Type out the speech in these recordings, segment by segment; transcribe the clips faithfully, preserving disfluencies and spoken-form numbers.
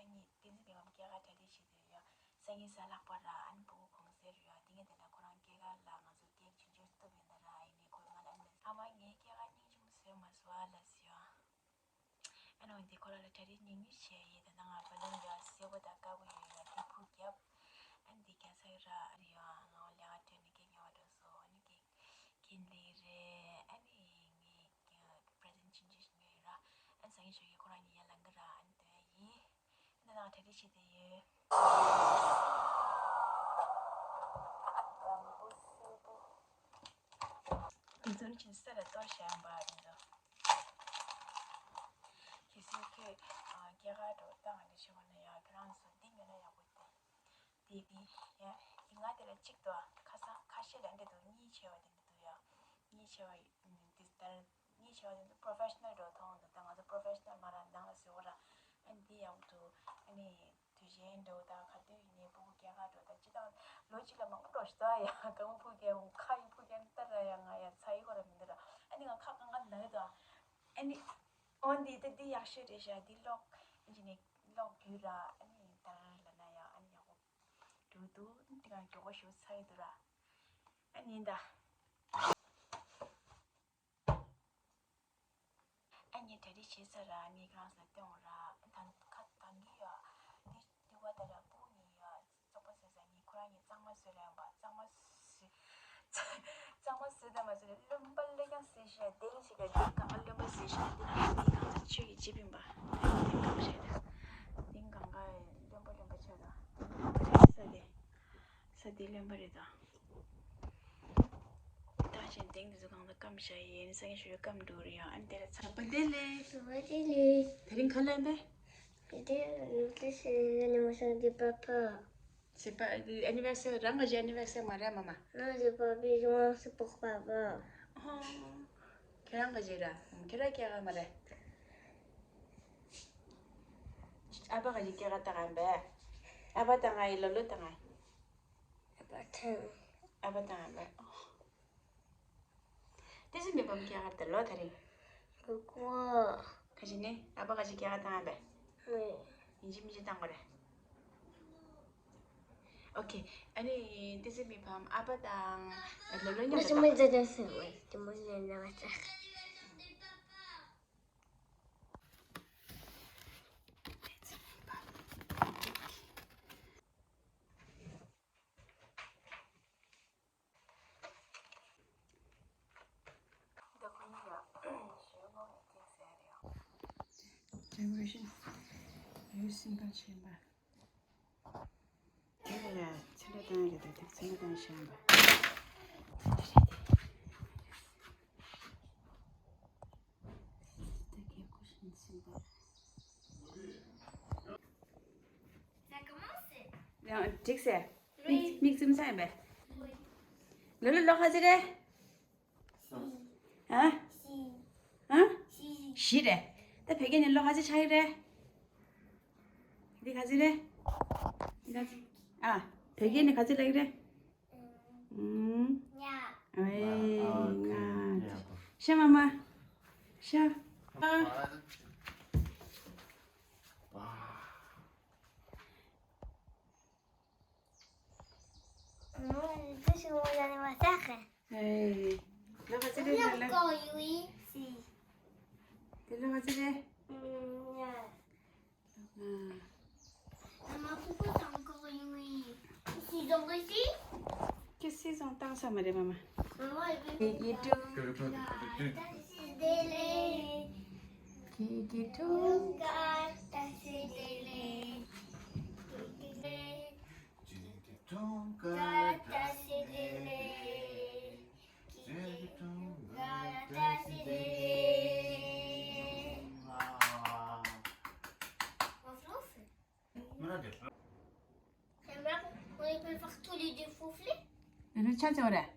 ཨ་ནི་བསྟན་འཛིན་མི་ཕམ་སྐྱེས་སྐར་གྲ་སྒྲིག་བྱེད་དུས་ཡ། སང་ཉིན་གཟའ་ལྷག་པ་ར། ཨ་ནི་ཕྲུ་གུ་གུང་སེང་རེད་ཡ། དེ་ངས་དེ་ལ་ཁོ་རང་སྐྱེས་སྐར་ལ་ང་ཚོ་ཀེག་ཆུང་ཆུང་གཏུབ་ཡིན་ད་ར། ཨ་ནི་ཁོ་ང་ལ་ཨ་ནི། ཨ་མ་ངའི་སྐྱེས་སྐར་སྙིང་རྗེ་མོ་བཟོས་མ་སོང་ཨ་ལ་ཟེར་ཡ། ཨ་ནི་འོན་ཏེ་ཁོ་རང་ལ་གྲ་སྒྲིག་ཉུང་ཉུང་བྱས་ཡིན། ད་ནང་ང་བ་ལོན་ཡ་སེར་པོ་དང་དཀར་པོ་ཡོད་ཡ། དེ་ཕུད་བརྒྱབ། ཨ་ནི་དེ་རྒྱག་ཚར་ར། ཨ་རེད་ཡ། ང་ལས་ཀ་ཐོན་ནས་ཀེག་ཉོ་བ་འགྲོ་སོང་། ཨ་ནི་ཀེག་ཁྱེར་ལེ་རེད། ཨ་ནི་ངས་པི་རི་ཛེན་ཊི་ཆུང་ཆུང་ཞིག་ཉོས་ཡོད་ར། ཨ་ནི་སང་ཉིན་ཞོགས་ཀས་ཁོ་རང་གཉིས་ཡར་ལངས་ཀྱི་ར། ཨ་ནི་སྟོན་ཡ་ཡིན། ཨ་ནི་ད་ནང་གྲ་སྒྲིག་བྱེད་དེ་ཡོད། དེ་ཚོ་ནི་ཆེན་ས་ལ་གཏོར་བཞག་ཡིན་པ། དེ་ཚོ་གལ་སྲིད་ཁྱོད་སྐྱེས་སྐར་འགྲོ་སྟངས་འདི་བྱེད་པ་ན་ཡ། ཁྱོད་རང་ཚོ་འདི་ཉོས་ན་ཡག་པོ་འདུག་དེ་དེ་ཡ། དེ་ང་དེ་ལ་གཅིག་ཏུ་ཁ་སང་ཁ་ཤས་ལ་འདི་འདུག་གཉིས་བྱས་པ་དེ་འདི་འདུག་ཡ། གཉིས་བྱས་པ་འདི་ལྟར། གཉིས་བྱས་པ་དེ་འདི་པོ་རོ་ཕེ་ཤི་ནལ་འདྲ་བོ་མཐོང་འདུག་ད་ང་ཚོ་པོ་རོ་ཕེ་ཤི་ནལ་མ་ར་ནང་ལ་བཟོས་པ་ར། ཨ་ནི་འདི་ཡག་པོ་འདུག་ཨ་ནི་དུས་ཆེན་འདྲ་བོ་དང་ག་དུས་ཡིན་ནའི་ཕྲུ་གུ་སྐྱེས་སྐར་འདྲ་བོ་དང་སྤྱིར་བཏང་ལོ་གཅིག་ལ་མང་པོ་འགྲོ་ཞིག་ད་ཡ། རྐང་པ་ཕུ་རྒྱག་ཁ་ཡི་ཕུ་རྒྱག་ནི་ལྟར་ར་ཡ། ང་ཡ་ཚ་ཡི་ཁོ་ར་མི་འདུག་ར། ཨ་ནི་ང་ཁ་གང་ག་ན་ཡོད་དོ། ཨ་ནི་འོ་འདི་ད་འདི་ཡག་ཤོས་རེད་ཤག་འདི་ཀློག་ཨ་ནི་ཀློག་རྒྱུ་ར། ཨ་ནི་ལྟར་ལ་ན་ཡ། ཨ་ནི་ཡག་པོ་འགྲོ་འདུག་འདི་གང་མགྱོགས་པོ་ཞིག་ཚ་ཡི་འདུག་ར། ཨ་ནི་ད། ཨ་ནི་གྲ་སྒྲིག་བྱས་ཚར་ར། ཨ་ནི་ཁྱེད་རང་ཚོ་ལ་སྟོན་འོང་ར། ད་ཁ་དང་གི་ཡ། འདི་འདི་བ་ད་ར་ཕྲུ་གུ་གཉིས་ཡ། བཙོག་པ་བཟོས་ས་ནི་ཁོ་རང་གཉིས་གཙང་མ་བཟོས་ར་ཡོང་པ། གཙང་མ་བཟོས། གཙང་མ་བཟོས་དང་མ་བཟོས་རློན་པ་ལས་ཀྱང་བཟོས་ཤག་དེ་ཞིག་ག་འདི་གང་ག་རློན་པ་བཟོས་ཤག་འདི་འདི་གང་ག་ཆུ་ཡི་ལྕེ་བིན་པ། འདི་གང་ག་རེད། འདི་གང་ག་རློན་པ་རློན་པ་ཆགས་ད། ས་དེ་ས་དེ་རློན་པ་རེད་ད། ད་ཅན་དེང་དེ་ཚོ་གང་ལ་སྐམ་བྱ་ཡིན། སང་ཉིན་ཞོགས་སྐམ་འགྲོ་རེད་ཡ། ཨ་ནི་དེ་ལ་ཚ། བ་དེ་ལས། བ་དེ་ལས། དེ་རིང་ཁ་ལན་པས། དེ་ནུབ་ཏུ་ཤི་ནི་མ་སང་དེ་པ་པ། ཟི་པ་ཨ་ནི་བར་སེ་རང་གི་ཨ་ནི་བར་སེ་མ་རེད་མ་མ། ང་ཟི་པ་པའི་ཞུ་མ་སི་པོག་པ་པ། ཁྱེད་རང་གི་ཞིག་ར། ཁྱེད་རང་སྐྱེས་ག་མ་རེད། ཨ་ཕ་ག་ཞིག་སྐྱེས་ག་ད་ག་ཡིན་པས། ཨ་ཕ་ད་ང་ཡི་ལོ་ལོ་ད་ང་ཡི། ཨ་ཕ་ཐང་། ཨ་ཕ་ཐང་ཨ་ཕ། ཏི་སི་མི་ཕམ་སྐྱེས་སྐར་དེ་ལོ་ད་རེད། གུ་གུ། ཁ་ཅིག་ནི་ཨ་ཕ་ཁ་ཅིག་སྐྱེས་སྐར་བཏང་ཨ་ཕ། ཡིན་གཅིག་མིན་གཅིག་བཏང་དགོས་རེད། ཨོ་ཁེ། ཨ་ནི་ཏི་སི་མི་ཕམ་ཨ་ཕ་དང་ལོ་ལོ་མཉམ་དུ་བཏང་། འདི་ཁོ་གཉིས་ལ་ཞོལ་ངོ་ནས་ཐེག་ཟེར་ཡ་རེད། ཇེ་ནེ་རེ་ཤན་ཡོད་སྲིད་པ་ཆེན་པ། དེ་ལ་ཡ་ཚེ་འདྲ་བཏང་ཡ་རེད་དེ། དེ་ཚེ་འདྲ་བཏང་བཞག་པ། འགྲིག་ཟེར། མིག་མིག་བཙུམ་ས་ཡིན་པས། ལོ་ལོ་ལོ་ག་ཚོད་རེད། ཨ། ཨ། བཞི་རེད། ད་བོད་སྐད་ནས་ལོ་ག་ཚོད་ཆགས་ཀྱི་རེད། འདི་ག་ཚོད་རེད། འདི་ག་ཚོད། ཨ། བོད་སྐད་ནས་ག་ཚོད་ལབ་ཀྱི་རེད། ཨུམ། ལྔ། ཨེ། ལྔ། ཤ་མ་མ། ཤ། ཨ། ཨེ། ལོ་ག་ཚོད་རེད་ལ་ལ། དེ་ལོ་ག་ཚོད་རེད། ཨ། ཁྱེད་སྲིད་སྲུང་བཏང་ས་མ་རེད་མ་མ། ཡི་ཡི་ཀྲུང་། ཁྱེད་ཀྱི་ཀྲུང་། J'aimerais qu'on peut faire tous les deux souffler. ཆ་ཚང་རེད།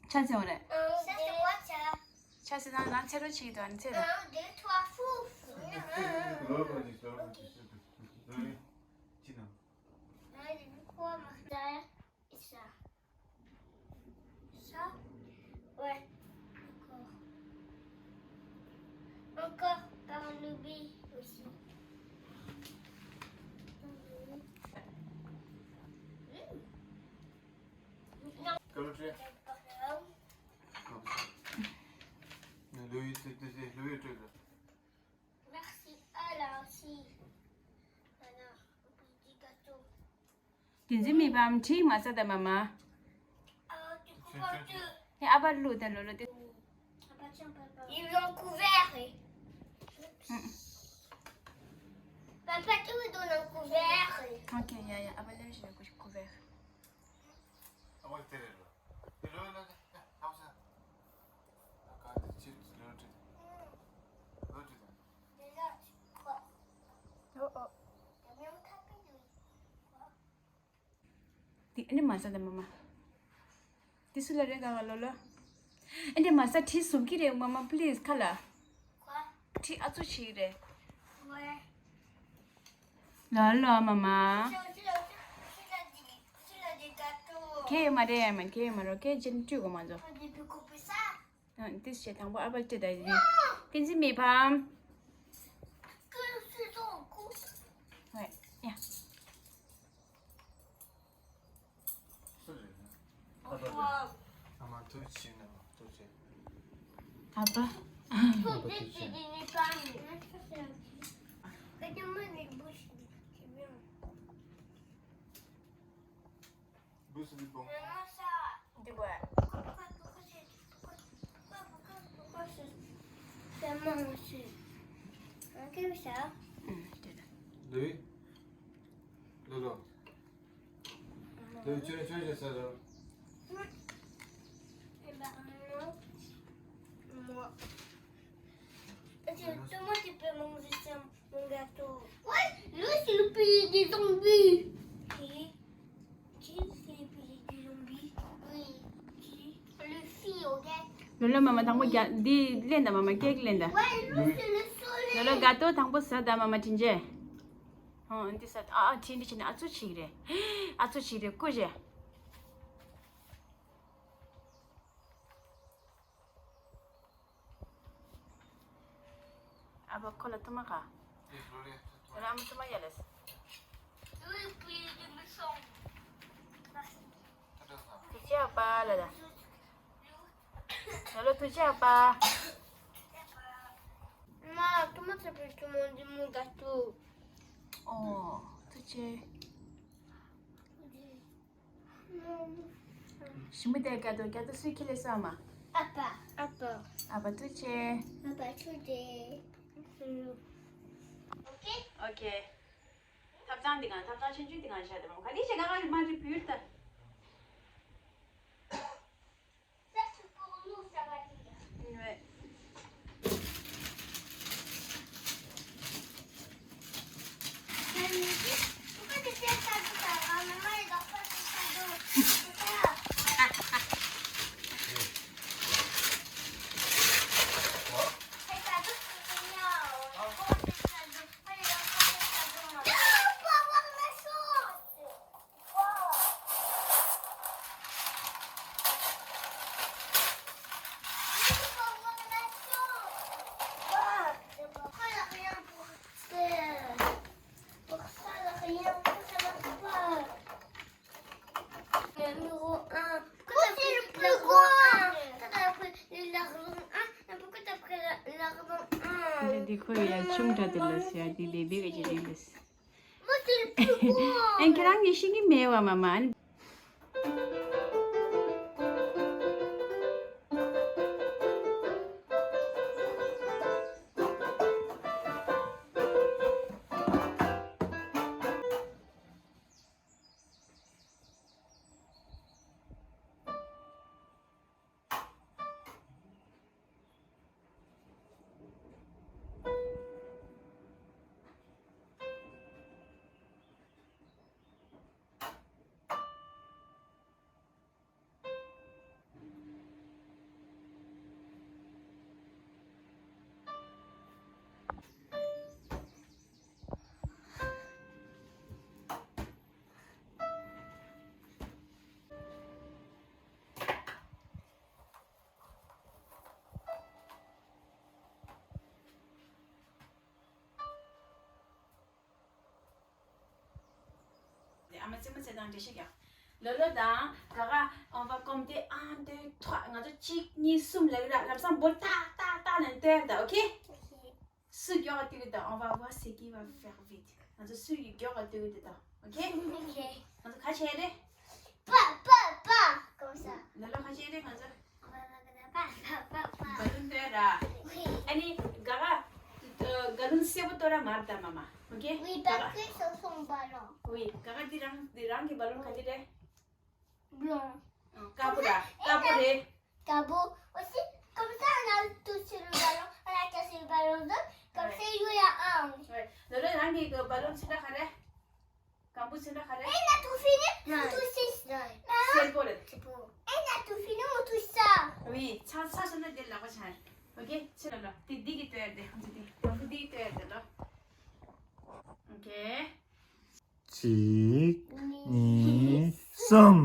ཆ་ཚང་རེད། ཆ་ཚང་ན་ཚེ་རོ་ཆིག་དང་ཚེ་རོ། Un, deux, trois, souffle. Ça. Ça. Ouais. Encore. Encore par le B aussi. Ils ont couvert. Papa, tu me donnes un couvert. Ok, ya, ya, ah bah là, j'ai le cou-, couvert. Oh, oh. འདི་ཨ་ནི་མ་ཟ་ད་མ་མ། འདི་སུ་ལ་རེད་ག་ག་ལོ་ལོ། ཨ་ནི་མ་ཟ་ཁྲི་ཟུག་གི་རེད་མ་མ་please ཁ་ལ། ཁྲི་ཨ་ཚོ་ཆིག་རེད། ལོ་ལོ་མ་མ། ཁྱེད་མ་རེད་མ་ཁྱེད་མ་རོ་ཁྱེད་ཅན་བཀྲུས་གོ་མ་ཚོ། ཨ་ཏིས་ཆེ་དང་པོ་ཨ་པལ་ཏི་ད་ཡིན། ཏིན་ཙི་མི་ཕམ། ཧོꯏ་ཡ། སུ་རེད། ཨ་ཕ་རེད། ཨ་མ་ཐུགས་ཆེ་ན་ཐུགས་ཆེ། ཨ་ཕ། ཨ་ཕ་ཐུགས་ཆེ། འདི་བ། ལོས། ལོ་ལོ། ལོས་ཆོས་ཆོས་ཆོས་ཟེར་རོ། Moi. Attends, comment tu peux manger ça ? Mon gâteau. Ouais, lui, c'est le pays des zombies. Qui ? Qui, c'est le pays des zombies ? Oui. Qui ? Le fille, ok ? ལོ་ལོ་མ་མ་དང་པོ་རྒྱ་འདི་ལེན་ད་མ་མ་ཀེག་ལེན་ད། Ouais, lui, c'est le soleil. ལོ་ལོ་ག་ཏོ་དང་པོ་ཟ་ད་མ་མ་དྲིན་ཆེ། ཨ་འདི་ཟ་ཨ་ཨ་དྲིན་དྲི་ཆེ་ནི་ཨ་ཚོ་ཆིག་རེད། ཨ་ཚོ་ཆིག་རེད་ཀུ་རེད། ཨ་ཕ་ཁོ་ལ་ཐུ་མ་ག་ཁོ་ལ་ཨ་མ་ཐུ་མ་ཡ་ལེས། ཐུགས་རྗེ་ཨ་ཕ་ལ་ལ། ལ་ལ་ཐུགས་རྗེ་ཨ་ཕ། ང་ཐུ་མ་ཚ་པའི་ཐུ་མ་འདི་མོ་དགའ་ཐུ། ཨོ་ཐུགས་རྗེ། ཞི་མི་དེ་སྐྱ་དོ་སྐྱ་དོ་སུས་ཁྱེར་ལས་སོ་ཨ་མ། ཨ་ཕ། ཨ་ཕ། ཨ་ཕ་ཐུགས་རྗེ། ཨ་ཕ་ཐུགས་རྗེ། ཨོ་ཁེ། ཨོ་ཁེ། ཐབ་ཚང་འདི་གང་ཐབ་ཚང་ཆུང་ཆུང་འདི་གང་བྱ་དེ་མོ་ག་དེ་བྱེད་ག་ག་མ་རི་བུར་ད། Numéro un. Pourquoi t'as pris le plus grand un ? Pourquoi t'as pris le plus grand un ? Pourquoi t'as pris le, le grand un ? འདི་འདི་ཁོ་ཡ་ཆུང་དྲགས་དེ་ལ་ཟེར་ཡ་འདི་བེ་བེ་གི་ཅི་རེད་ལ་ཟེར། Moi, c'est le plus grand. ཨེ་ཁྱེད་རང་གིས་ཤེས་ཀྱི་མེད་བ་མ་མ། ཨ་མ་རྩེད་མོ་རྩེ་དང་འགྲེལ་བཤད་རྒྱག་ལོ་ལོ་དང་ག་ག on va compter un, deux, trois. ང་ཚོ་གཅིག་གཉིས་གསུམ་ལབ་ར་ལམ་སང་འབོར་ཏག་ཏག་ཏག་ནས་སྟོན་ད། ཨོ་ཁེ། སུ་མགྱོགས་ག་སྟོན་གི་ད། On va voir c'est qui va faire vite. ང་ཚོ་སུ་ཡི་མགྱོགས་ག་སྟོན་གི་ད། ཨོ་ཁེ། ཨོ་ཁེ། ང་ཚོ་ག་བྱས་རེད། Pa, pa, pa, comme ça. ལ་ལ་ག་བྱས་རེད་ང་ཚོ། Pa, pa, pa, pa. བ་ལུན་བཏོན་ར། ཨ་ནི་ག་ག་བ་ལུན་སེར་པོ་བཏོན་ར་མར་བཏང་མ་མ། ཨོ་ཁེ། Oui, ག་ག parce que ce sont ballons. ཝི། ག་ག་འདི་རང་འདི་རང་གི་བ་ལུན་ག་འདི་རེད། Blanc. དཀར་པོ་ར་དཀར་པོ་རེད། Cabot. Aussi, comme ça, on a touché le ballon, on a cassé le ballon jaune. Comme ça, il y a un. ལ་ལ་རང་གི་བ་ལུན་ཚོན་ཁྲ་ག་རེད། སྐམ་པོ་ཚོན་ཁྲ་ག་རེད། On a tout fini, on touche. སེར་པོ་རེད། On a tout fini, on touche ça. ཝི། ཚ་ཚ་སོང་ན་འདི་ལག་པ་ཆ། ཨོ་ཁེ། ཚེ་ལ་ལ་དེ་འདི་གི་ལྟོས་ཏེ་ཁོང་ཚོ་དེ་སྐམ་པོ་འདི་ལྟོས་ཏེ་ལོ། ཨོ་ཁེ། གཅིག་གཉིས། གསུམ།